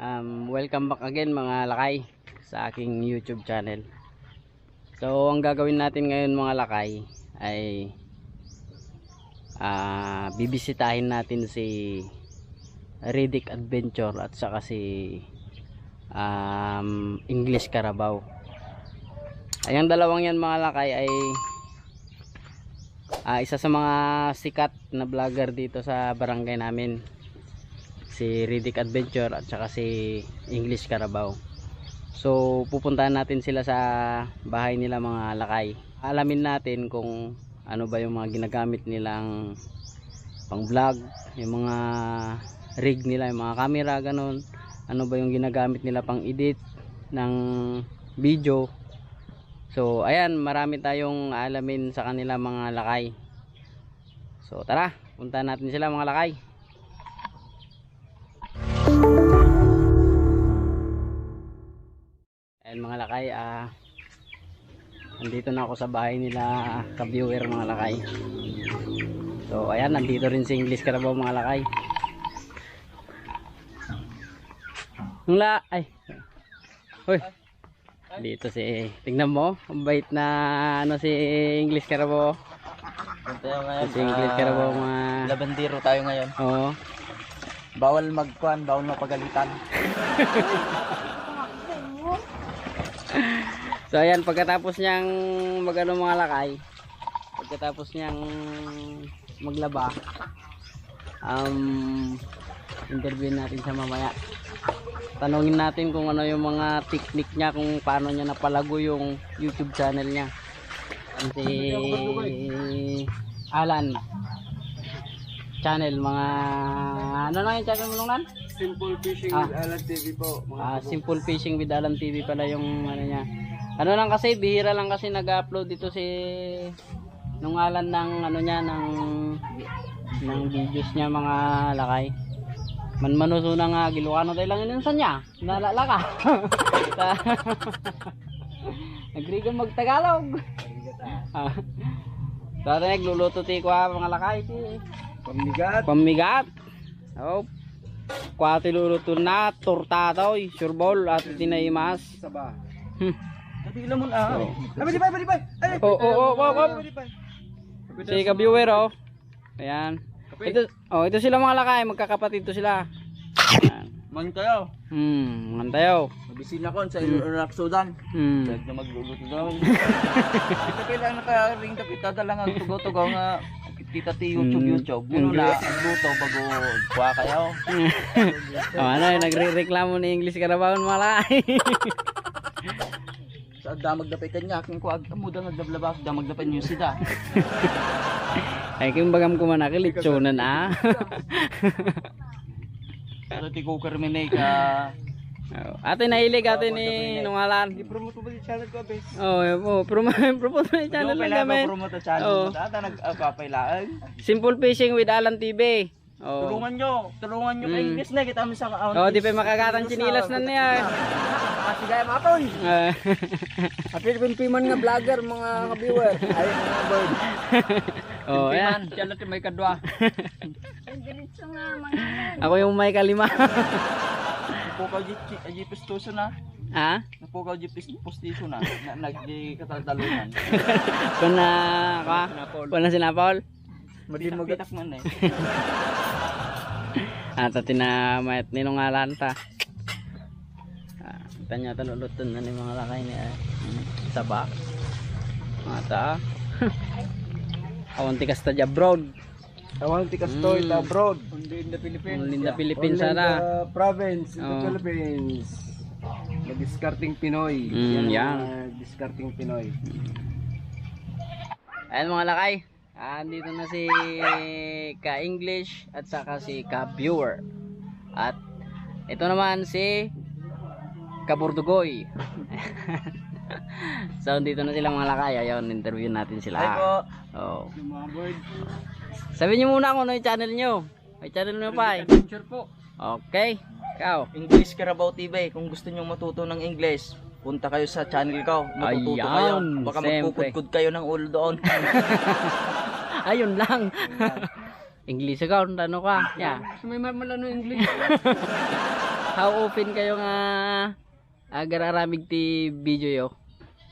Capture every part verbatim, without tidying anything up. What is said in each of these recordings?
Um, welcome back again, mga lakay, sa aking YouTube channel. So, ang gagawin natin ngayon, mga lakay, ay, ah, bibisitahin natin si Riddick Adventure at saka si, um, English Carabao. Ay, ang dalawang yan, mga lakay, ay, ah, isa sa mga sikat na vlogger dito sa barangay namin, si Riddick Adventure at saka si English Carabao. So, pupuntahan natin sila sa bahay nila, mga lakay. Alamin natin kung ano ba yung mga ginagamit nilang pang vlog, yung mga rig nila, yung mga camera, ganun. Ano ba yung ginagamit nila pang edit ng video. So, ayan, marami tayong alamin sa kanila, mga lakay. So, tara, punta natin sila, mga lakay. Ayan, mga lakay, ah, nandito na ako sa bahay nila, ka-viewer, mga lakay. So, ayan, nandito rin si English Carabao, mga lakay. Ang la-, ay. Hoy. Dito si, tingnan mo, ang bait na, ano, si English Carabao. Ito yung ngayon, Si English ah, Carabao, mga labandero tayo ngayon. Oo. Bawal magkuan, bawal mapagalitan. So, ayan, pagkatapos niyang mag-ano, mga lakay, pagkatapos niyang maglaba, um, interviewin natin siya mamaya. Tanungin natin kung ano yung mga technique niya, kung paano niya napalago yung YouTube channel niya. Ang si Alan channel, mga, ano na yung channel mo, Nunglan? Simple Fishing Ah. with Alan T V po, mga Ah, kabog. Simple Fishing with Alan T V pala yung ano niya. Ano lang kasi, bihira lang kasi nag-upload dito si Nunglan ng ano niya, ng, ng videos niya, mga lakay. Manmanuso na nga, Ilocano tayo lang yun sa niya. Nalalaka. Nagrigan mag-Tagalog. Ah. Dati nagluluto ti kwa, mga lakay, ti Pamigat. Pamigat. Oh. Kwa ti luluto na, torta to, eh, sure ball, at tinaimas. Saba. Hmm. Sabi lamon, ah. Oh. Ay, pwede pa, pwede pa. Ay, Oh, oh, oh, oh, oh. Pwede pa. Si ka-viewer, oh. Ayan. Kape. Ito, oh, ito sila, mga lakay, magkakapatid to sila. Ayan. Man kayo. Hmm, man tayo. Mabisina ko sa Hmm. Ilo-, Laksodan. Hmm. Kaya na magluluto daw. Kita kailangan nakaring, kita lang ang tugaw-tugaw nga kita ti YouTube, Hmm. YouTube. Ano Ang na, gre- ang luto, bago kuha kayo. Oh, ano, nagre-reklamo ni English Carabao, mga lakay. Sa damag da pay kanya, akin ko ag-, amuda nga aglablabas, damag da pay niyo sida. Ay, kung bagam ko man, ako, litsonan, ah. Pero ti ko Carmen, eh, ka Oh. Ate, nahilig, ate, ni Nunglan. I-promote mo ba yung channel ko, Abe? Oh, yun po. Promo-, promote mo yung channel Ano, lang kailangan namin. Promote ang channel Oh. mo. Ata nag-, ah, papailaan. Simple Fishing with Alan T V. Oh. Tulungan nyo. Tulungan nyo kay Mm. English na. Kita mo sa Oh, di pa makakatang tsinelas na niya. Ah, sige, matoy. Ah. Apil kun piman nga vlogger, mga ka-viewer. Ay, mga bird. Oh, Piman, yan. Siya lang may kadwa. Diretso nga, mga Ako yung may kalima. Napukaw di, di, di pistoso na. Ha? Napukaw di pis-, postiso na. Na, nagdi kataltalunan. Kuna, ka? Sinapol. Kuna sinapol? Madi mag- Pitak-pitak man eh. Ata tinamayat ni Nunglan ta. Ah, kita niya ta luluton na ni mga lakay ni, eh. Saba. Ata. Awan ti kasta di abroad. Awan ti kastoy Mm. ta abroad. Only in the Philippines. Only in the Philippines Only in sana. the province, in the Oh. Philippines. Madiskarteng Pinoy. Mm, Yan ang yan. mga diskarteng Pinoy. Ayan, mga lakay. Ah, andito na si ka-English at saka si ka-viewer. At ito naman si Kaburdugoy. So, andito na sila, mga lakay. Ayun, interview natin sila. Hi po. Oh. Yung mga board. Sabi niyo muna kung ano yung channel niyo. May channel niyo pa eh. Adventure po. Okay. Ikaw. English Carabao T V. Kung gusto niyo matuto ng English, punta kayo sa channel ko. Matututo kayo. Ayan, Baka siyempre. Magkukudkod kayo ng ulo doon. Ayun lang. Ayun lang. English ka, ano ka? Yeah. Gusto mo yung mal-, malano English? How often kayo nga agararamig ti video yo?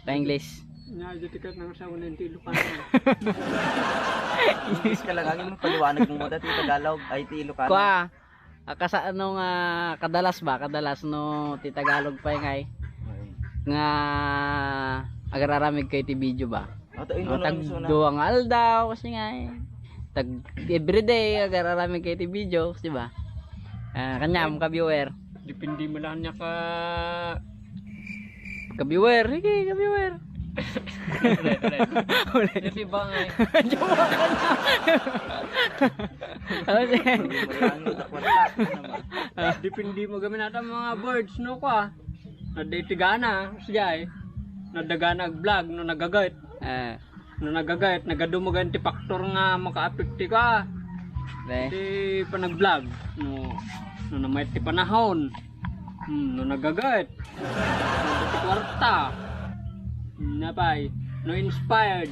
Ta English. Nya, di ti ket nang sa unen ti Ilocano. English ka lang, agin paliwanag mo dati Tagalog, ay ti Ilocano. Kwa, ah, kasano nga kadalas ba? Kadalas no ti Tagalog pa ngay. Ay. Nga agararamig kay ti video ba? Ato, no, ingon tag suna. Duwa nga aldaw, kasi nga eh. Tag everyday, agararamig kay ti video, di ba? Ah, kanyam, ka viewer. Depende mo lang niya ka Ka viewer, sige, ka viewer. Ulit, ulit. Ulit. Kasi ba nga eh. Jowa ka na. Ano siya? Depende mo gamin ata mga birds, no, kwa? Nadda iti gana, siya eh. Nadda gana ag-vlog, no, nagagat. Ah. No nagagayat, nagadu magan ti faktor nga makaapekti ka. Ti panag-vlog. No, no namayat ti panahon. Hmm, no nagagayat. No ti kwarta. Hmm, napay. No inspired.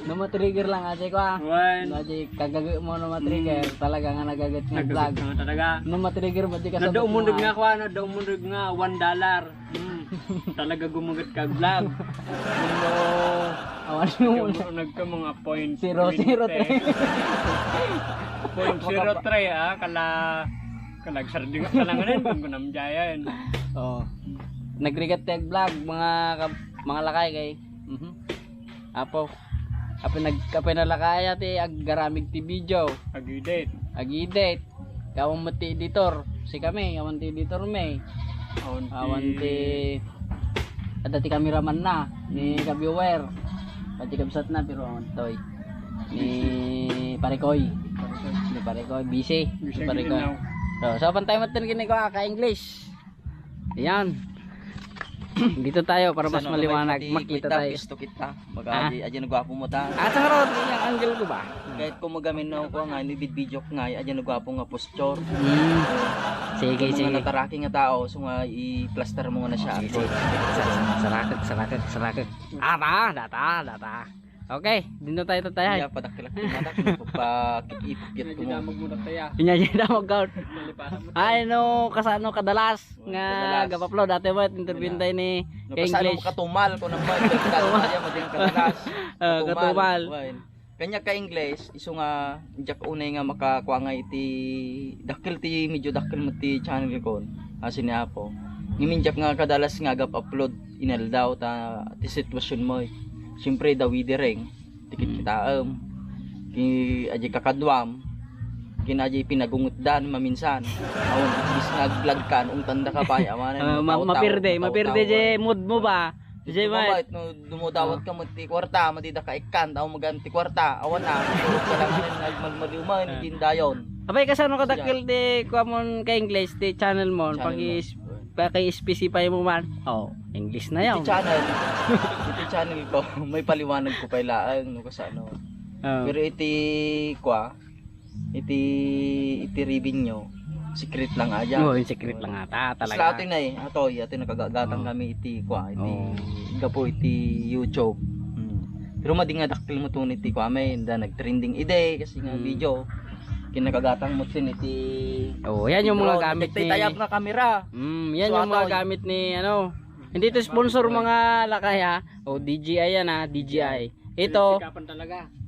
No matrigger lang, ate ko, ah. Wen. No, adi, kagaga mo no matrigger. Hmm. Talaga nga nagagayat nga vlog. Nagagayat nga talaga. No matrigger mo, di ka sa. Nadda umundog nga, kwa, nadda umundog nga one dollar. Hmm. Talaga gumagat ka vlog. Hello. Awan mo. Nagka mga point zero zero three. Point zero three, ah, kala, kala agsarding ka lang rin, kung kunam jayan. Oh. Nagrigat tag vlog, mga kab-, mga lakay kay. Mhm. Apo. Apay nag-, apay nalakaya ti aggaramig ti video. Ag-edit. Ag-edit. Awan met ti editor. Si kami, awan ti editor mi. Awan ti, awan ti, adda ti cameraman na, ni ka-viewer. Pati kabsat na, pero awan toy. Ni Parekoy. Ni Parekoy, busy. Busy. Ni Parekoy. So, so, pantay mo ito, kini ko, ah, ka-English. Ayan. Dito tayo para mas maliwanag. Makita tayo. Gusto kita. Baga, ah, di, aja nagwapo mo ta. Ah, sa harap, yung angle ko ba? Kahit kung magamin na ako nga, nibidbidyo ko nga, aja nagwapo nga posture. Hmm. Sige, sige. Kung mga nataraki nga tao, so nga, i-plaster mo nga na siya. Oh, sige, sige. Sa-, sarakag, sarakag, sarakag. Ah, ta, data, data. Okay, dito tayo, tayo. Iya, padakilak yung mata, kung pagpakikipit mo. Inya, inya, damag out. Ay, no, kasano, kadalas nga gap-upload. Dati mo, interview tayo ni English. Katumal ko nang ba, interview tayo, mading kadalas. Ah, katumal. Katumal. Wen. Kanya ka English, isu nga, diak unay nga makakua nga iti, dakkel ti, medyo dakkel mo ti channel ko. Asi ni Apo. Ngimin diak nga kadalas nga gap-upload. Inaldaw ta ti sitwasyon mo, eh. Siyempre, dawidiring, ti kitkitaem, ki-, aji kakaduam, kin aji pinagungutdan maminsan. Awan, bis nga ag-vlog kan, ungtanda ka pay, awanen, ah, ma-, mapirde, mapirde je mood mo ba? Jay Mike. No dumudawat ka mo ti kwarta, madida ka ikkan, tao magan ti kwarta, awan na. Turog ka lang rin, nagmalmaliw man, hindi dayon. Apay, kasano kadakkel ti kuamon ka English, ti channel mo, paki-, paki-specify mo man. Oh, English na yun. Iti channel, iti channel ko, may paliwanag ko pay laeng, no, kasano. Oh. Pero iti, kua, iti, iti revenue, secret lang aja. Oo, yung secret lang ata, talaga. Basta ato na eh, ato, ato nakagatang kami iti, kua, iti, gapu iti YouTube. Hmm. Pero madi nga dakkel mo tuni iti, kua, may da nag-trending ide, kasi nga video. Kinakagatang mo sin iti. Oh, yan yung mga gamit ni, tayab nga kamera. Mm, yan yung mga gamit ni, ano, hindi to sponsor, mga lakay, ha. Oh, D J I yan, ha, D J I. Ito,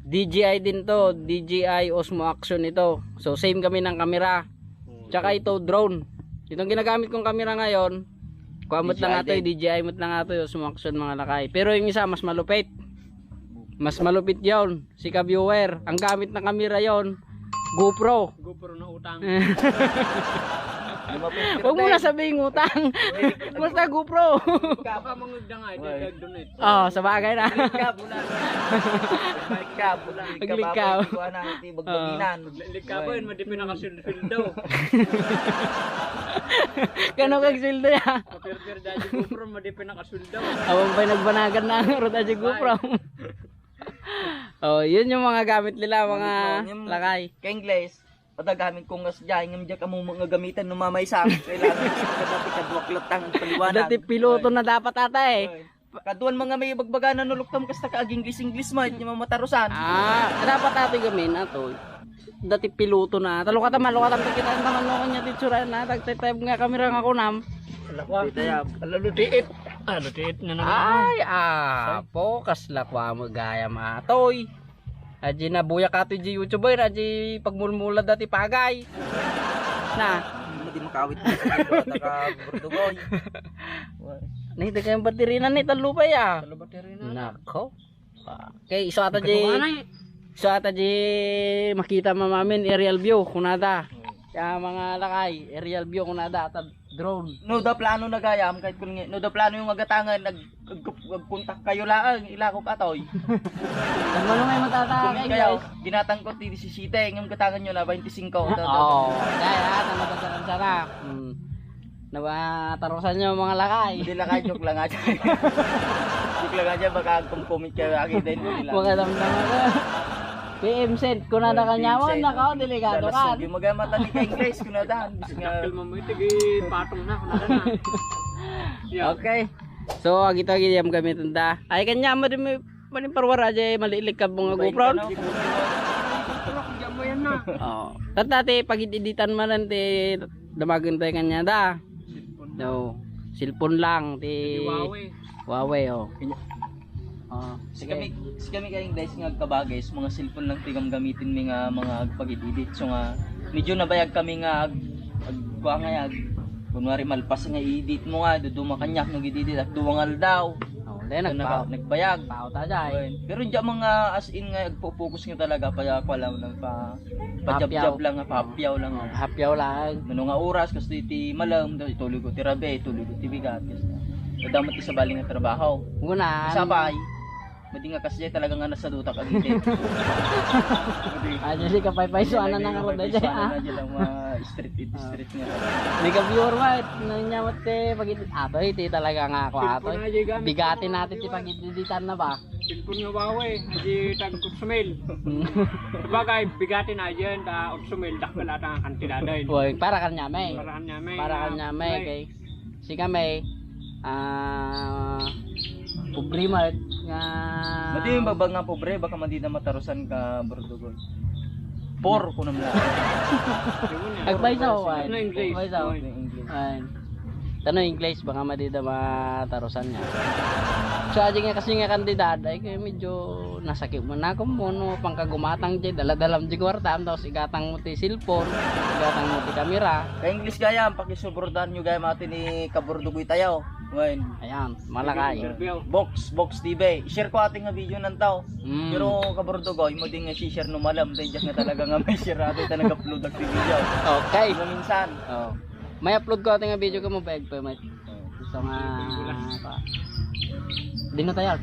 D J I din to, D J I Osmo Action ito. So, same kami ng kamera. Tsaka ito, drone. Itong ginagamit kong kamera ngayon, kuha mo lang ito, D J I mo lang ito, Osmo Action, mga lakay. Pero yung isa, mas malupit. Mas malupit yon, si ka-viewer. Ang gamit na kamera yon, GoPro. GoPro na utang. Huwag mo na sabihin utang. Basta GoPro. Baka mangudda nga, ito, donate. Oh, sa bagay na. Likab, wala. Likab, wala. Likab, wala. Kuha na, iti bagbaginan. Likab, wala. Madi pinakasuldo. Kano kag suldo ya? Kapirpir dahil GoPro, madi pinakasuldo. Awang pa'y nagbanagan na ang rod aja GoPro. Oh, yun yung mga gamit nila, mga lakay. Ka-English, pada gamit ko nga sadya, ngem diak ammo nga gamitan no mamaysa. Kailangan sa kadati kadwak latang ang paliwanag. Dati piloto na dapat ata eh. Kaduan mga may ibagbaga na nuluktam kasta ka ag-English-English mo, hindi mo matarusan. Ah, dapat atoy gamin, atoy. Dati piloto na. Talukatan, malukatan, kita ang taman mo kanya, teacher, na, tagtaytayab nga kamera nga kunam. Alakwa. Titayab. Alulutiit. Ah, lutiit na naman. Ay, apo, kasla kwa mo gayam atoy. Aji na buya ka to di YouTuber, aji pagmulmula dati pagay. Na. Hindi makawit na sa taga Burdugoy. Ni, di kayong baterina ni, talo pa ya. Talo baterina. Nako. Okay, isu ata di, isu ata di makita mamamin aerial view, kunada. Ya, mga lakay, aerial view, kunada, ta drone. No, da plano na gayam, kahit kun, no, da plano yung agatangan, nag, nag, nagkontak kayo laang, ilakok atoy. Nagmano may matata, Comment kayo, kayo, guys. Ginatang ko, ti disisite, yung gatangan nyo na, twenty-five. Oo, kaya, tama ka dyan, sana. Hmm. Nabatarusan nyo, mga lakay. Hindi lakay, joke lang nga. Joke lang nga, baka agkumkumit kayo, lagi din, hindi lang. Mga damdama ko. P M sent, kunada kanyaman, nakaw, delikado ka. Yung magamatan ni English, kunada. Dakkel mo mo, iti patong na, kunada na. Yeah. Okay. So, agito, agito, yung gamitin da. Ay, kanya mo din, may, maning parwara, di, malilikab mo nga GoPro. Diyan mo yan na. Oo. Tata, ti, pag-editan man, ti, damagan tayo kanya da. No. Cellphone lang, ti Huawei. Huawei, oh. Kanya- Oh, si kami, si kami kayong guys nga agkabagay, sa mga cellphone lang ti gamgamitin mi nga mga agpag-edit. So nga, medyo nabayag kami nga ag, ag, kuha nga ag, kunwari malpas nga i-edit mo nga, duduma kanyak nag-edit, at duwang aldaw. Oh, then nagpa-, nagbayag. Pao ta jay. Pero diya mga as in nga agpo-focus nga talaga, pa, kuha lang, pa, pajab-jab lang, papiaw lang. Oh, papiaw lang. Mano nga oras, kasto iti malam, itulog ko ti rabi, itulog ko ti bigat, kasto. Nadamot ti sabali nga trabaho. Una. Sabay, madi nga kasjay talaga nga nasadutak agidi. Aja si kapaypaysuanan na nga roda dyan, ah. Lang mga street, street nga. Di ka viewer ba? Nanya mo te, pag-edit. Ato, iti talaga nga ako, ato. Bigati natin ti pag-editan na ba? Cellphone nga Huawei, aji tag otso mil. Sabagay, bigati na dyan, ta otso mil, dakkel ata nga kantidad, eh. Uy, para kanya, may. Para kanya, may. Para kanya, may, kay si kami, ah, pobre man nga. Madi yung babag nga pobre, baka madi na matarusan ka, Bordogon. Poor ko naman lang. Agbaysaw, ay. Ano English? Agbaysaw. Ano English? Ay. Tano English, baka madi da matarusan nga. So, aji nga kasi nga kandidat, ay kay medyo nasakit mo na kung mo, no, pangkagumatang di, daladalam di kwarta, tapos igatang mo ti cellphone, igatang mo ti kamera. Ka English gayam, pakisuportahan nyo gayam atin ni Kabordogoy tayo. Ngayon. Ayan, malakay. Box, Box T V. I-share ko ating nga video nantaw. Mm. Pero Kabordogoy, mo din nga si-share no malam, dahil diyak nga talaga nga may share atin, ta nag-upload ang video. Okay. Nga minsan. Oh. May upload ko ating nga video ko, mabayag pa, mate. Oh. Gusto nga, pa. Di na tayo.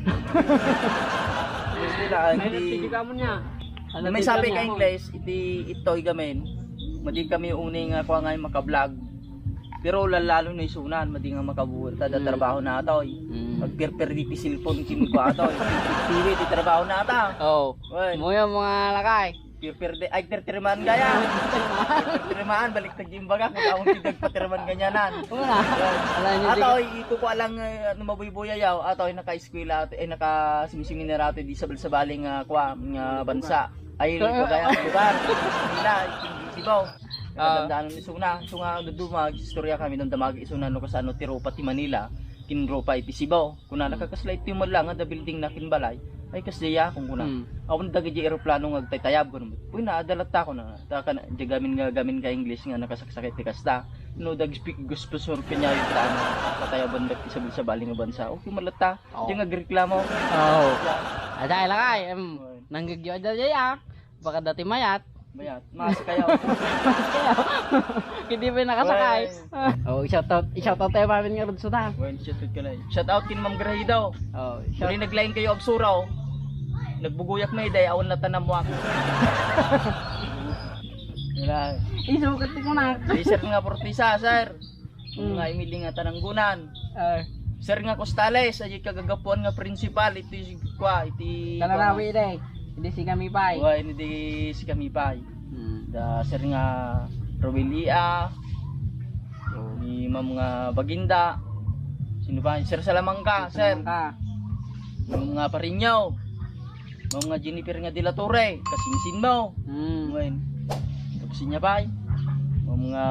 Gusto na, May hindi. Nagsigig ka mo niya. Ano may sabi ka English, iti itoy gamin. Madi kami uni nga kuha nga yung makablog. Pero lalalo na isunan, madi nga makabuhat. Tada trabaho na atoy. Mm. Magpirpir di ti cellphone, kin kuha atoy. T V, di trabaho na ata. Oh. Oy. Mo yung mga lakay. Pirpir di, ay, tirtiriman gaya. Tirtiriman, balik ta gimbaga, kung akong tigag patirman ganyanan. Wala. Wala niya. Atoy, ito ko alang, eh, ano, mabuybuyayaw. Atoy, naka-eskwela, eh, naka-seminar atoy, di sabal-sabali nga, kwa, nga bansa. Ay, kagaya ng lugar. Manila, Sibaw. Ah. Natandaan ni Suna. So nga, duduma, istorya kami, nung damag isuna, no, kasano, ti rupa ti Manila, kin rupa iti Sibaw. Kuna, hmm, nakakasla iti umala nga da building na kin balay. Ay, kasdiya, kung kuna. Hmm. Awan dagiti eroplano nga agtaytayab, kuno. Uy, naadalatta, kuna. Ta, kan, di gamin nga, gamin ka English nga nakasaksakit ti kasta. No, dag speak gusto sur kanya yung tama. Patayaban dagiti sabal-sabali nga bansa. Okay, malatta. Oh. Diyan nga agreklamo. Oh. Ada, ilakay. Em, nanggagyo ada, jay, ah. Baka dati mayat. Mayat. Mas kayo. Mas kayo. Hindi ba nakasakay? Well. Oh, shout out, shout out tayo, mamin nga Rudso na. Well, shout out ka na. Shout out kin Ma'am Grahidaw. Oh, shout. Uli naglain kayo agsuraw. Nagbuguyak may day, awan na tanamwak. Wala. Isukat ko na. Di, sir nga, Portisa, sir. Mm. Nga imili nga tananggunan. Ah. Sir nga Costales, ay kagagapuan nga principal, iti kwa, iti Tananawi, de. Hindi si kami pay. Wa, hindi si kami pay. Mm. Da, sir nga Robelia, oh, ni Ma'am nga Baginda. Sino pa? Sir Salamanca, sir. Salamanca. Ma'am nga Parinyo. Ma'am nga Jennifer nga de la Torre, kasinsin mo. Mm. Ngayon. Sinya pay. Mga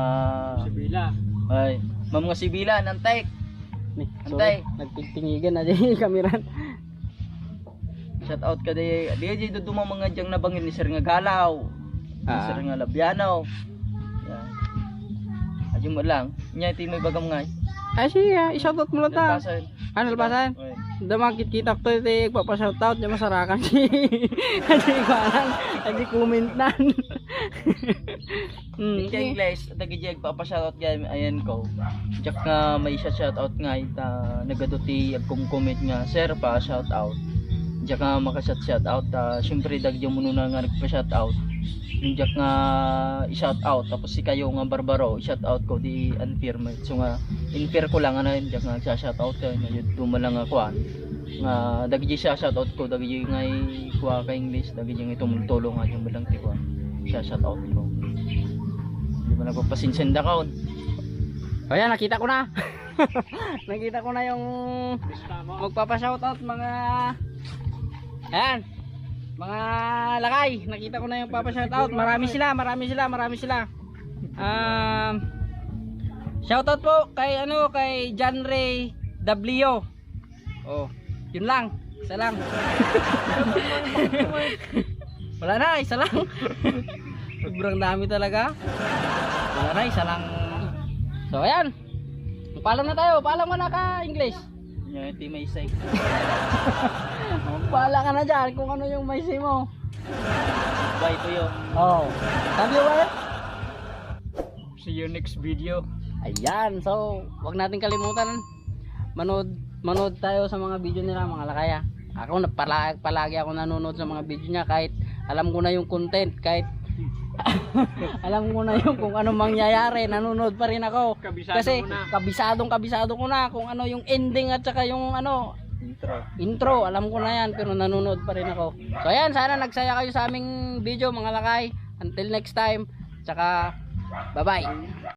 Sibila. Ay, mga sibila, nantek. Ni, Antay. Sorry, nagpigtingigan na di kameran. Shout out ka di. Di, di, duduma mga diyang nabangin ni Sir nga Galaw. Ni Ah. Sir nga Labiano. Yan. Ayo mo lang. Nya, iti may bagam nga. Ay, siya, i-shoutout mo lang ta. Nalpasan. Ah, nalpasan? Oy. Da, makitkitak to, iti, agpapa-shoutout, di masarakan. Adi, kuanan, adi, comment nan. Hmm, Iti okay. English, dagiti agpapa-shoutout gayam, ayan ko. Diak nga may isa shoutout nga ita, nagadu ti agkumkumit nga, "Sir, pa-shoutout." Diak nga makashout-shoutout, ta, siyempre, dagiti mununa nga nagpa-shoutout. Yung diak nga i-shoutout, tapos si kayo nga barbaro, i-shoutout ko, di unfair mo. So nga, unfair ko lang, ano, yung diak nga sa-shoutout kayo, nga yun, duma lang nga kuan. Nga, dagiti sa-shoutout ko, dagiti nga i-, kuha ka English, dagiti nga tumultulo nga, yung bilang ti kuan. Sa-shoutout ko. Di ba nagpapasinsin da kaon? O yan, nakita ko na. Nakita ko na yung magpapa-shoutout, mga, ayan, mga lakay. Nakita ko na yung papa-shoutout. Marami sila, marami sila, marami sila. Um, shoutout po kay, ano, kay John Ray W. Oh, yun lang. Isa lang. Wala na, isa lang. Sobrang dami talaga. Wala na, isa lang. So, ayan. Paalam na tayo. Paalam ka na ka English. Yan, iti may say. Bahala ka na dyan kung ano yung may say mo. Bye to you. Oh. Sabi mo ba? See you next video. Ayan. So, wag natin kalimutan. Manood, manood tayo sa mga video nila, mga lakaya. Ako, na-, pala-, palagi ako nanonood sa mga video niya kahit alam ko na yung content, kahit alam ko na yung kung ano mangyayari, nanonood pa rin ako. Kabisado Kasi mo na. Kabisadong kabisado ko na kung ano yung ending at saka yung ano, Intro. Intro, alam ko na yan, pero nanonood pa rin ako. So ayan, sana nagsaya kayo sa aming video, mga lakay. Until next time, tsaka bye-bye.